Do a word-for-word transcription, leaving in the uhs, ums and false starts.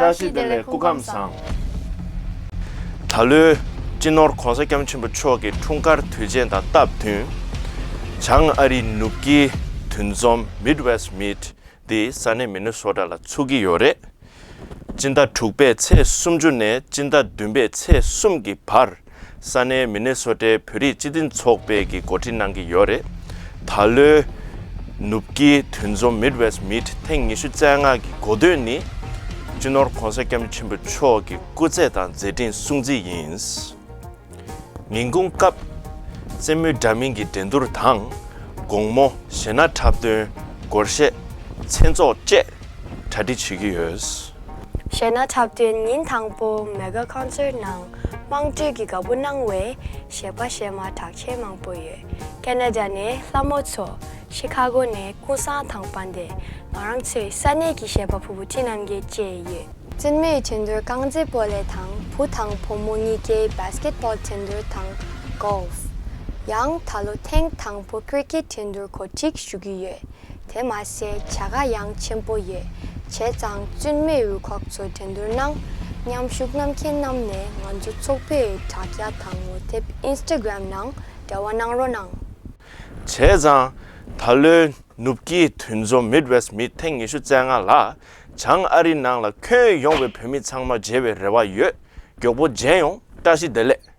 བཀྲ་ཤིས་བདེ་ལེགས། སྐུ་ཁམས་བཟང་། ད་ལོའི་སྤྱི་ནོར་༸གོང་ས་༸སྐྱབས་མགོན་ཆེན་པོ་མཆོག་གི་འཁྲུངས་སྐར་དུས་ཆེན་དང་སྟབས་བསྟུན། བྱང་ཨ་རིའི་ནུབ་དཀྱིལ་འདུ་འཛོམས་Midwest Meet འདི་ས་གནས་མི་ནི་སོ་ཊ་ལ་ཚུགས་ཀྱི་ཡོད་རེད། སྤྱི་ཟླ་དྲུག་པའི་ཚེས་སུམ་ཅུ་ནས་སྤྱི་ཟླ་བདུན་པའི་ཚེས་གསུམ་གྱི་བར། ས་གནས་མི་ནི་སོ་ཊའི་བོད་རིགས་སྤྱི་མཐུན་ཚོགས་པས་ཀྱིས་གོ་སྒྲིག་གནང་གི་ཡོད་རེད། ད་ལོའི་ནུབ་དཀྱིལ་འདུ་འཛོམས་Midwest Meet ཐེངས་ཉི་ཤུ་རྩ་ལྔ་གི་འགོ་སྟོད་ནི། སྤྱི་ནོར་༸གོང་ས་༸སྐྱབས་མགོན་ཆེན་པོ་མཆོག་གི་སྐུ་ཚེ་དང་མཛད་འཕྲིན་སྲུང་བརྩི་ཡིན། ཉིན་གུང་སྐབས། རྩེད་མོའི་འདྲ་མིན་གྱི་འགྲན་བསྡུར་དང་། དགོང་མོ་གཞས་སྣ་འཁྲབ་སྟོན། སྒོར་གཞས། མཚན་ཚོགས་བཅས་གྲ་སྒྲིག་བྱེད་ཀྱི་ཡོད། གཞས་སྣ་འཁྲབ་སྟོན་ཉིན་དང་པོ་མེ་གྷ་ཀོན་སརཊ་ནང་དམངས་ཁྲོད་ཀྱི་དགའ་པོ་གནང་བའི་གཞས་པ་གཞས་མ་གྲགས་ཆེན་མང་པོ་ཡོད། ཁེ་ན་ཌ་ནས་ལྷ་མོ་མཚོ། ཤི་ཁ་གོ་ནས་ཀུན་བཟང་དང་དཔལ་ལྡན། ང་རང་ཚོའི་ས་གནས་ཀྱི་གཞས་པ་ཕུར་བུ་ཁྲིད་རྣམ་རྒྱལ་བཅས་ཡོད། རྩེད་མོའི་འགྲན་བསྡུར་རྐང་རྩེད་སྤོ་ལོ་དང་བུ་དང་བུ་མོ་གཉིས་ཀའི་བྷ་སི་ཀེཊ་བྷོལ་འགྲན་བསྡུར་དང་གོལ་ཕ། ཡང་ད་ལོ་ཐེངས་དང་པོ་ཀི་རི་ཀེཊ་འགྲན་བསྡུར་གོ་སྒྲིག་ཞུ་གི་ཡོད། དེ་མ་ཟད་བྱ་དགའ་ཡང་ཆེན་པོ་ཡོད། བྱས་ཙང་རྩེད་མོའི་རུ་ཁག་ཚོ་འགྲན་བསྡུར་གནང་། མཉམ་ཞུགས་གནང་མཁན་རྣམས་ནས་ང་ཚོ་ཚོགས་པའི་དྲ་རྒྱ་དང་ངོ་དེབ་ཨིན་སི་ཊ་གྷ་རམ་ནང་འབྲེལ་བ་གནང་རོགས་གནང་། བྱས་ཙང་ད་ལོའི་ནུབ་དཀྱིལ་འདུ་འཛོམས་Midwest Meet ཐེངས་ཉི་ཤུ་རྩ་ལྔ་ལ་བྱང་ཨ་རིའི་ནང་ལ་ཁྱོན་ཡོངས་པའི་བོད་མི་ཚང་མ་མཇལ་བའི་རེ་བ་ཡོད། མགྱོགས་པོ་མཇལ་ཡོང་། བཀྲ་ཤིས་བདེ་ལེགས།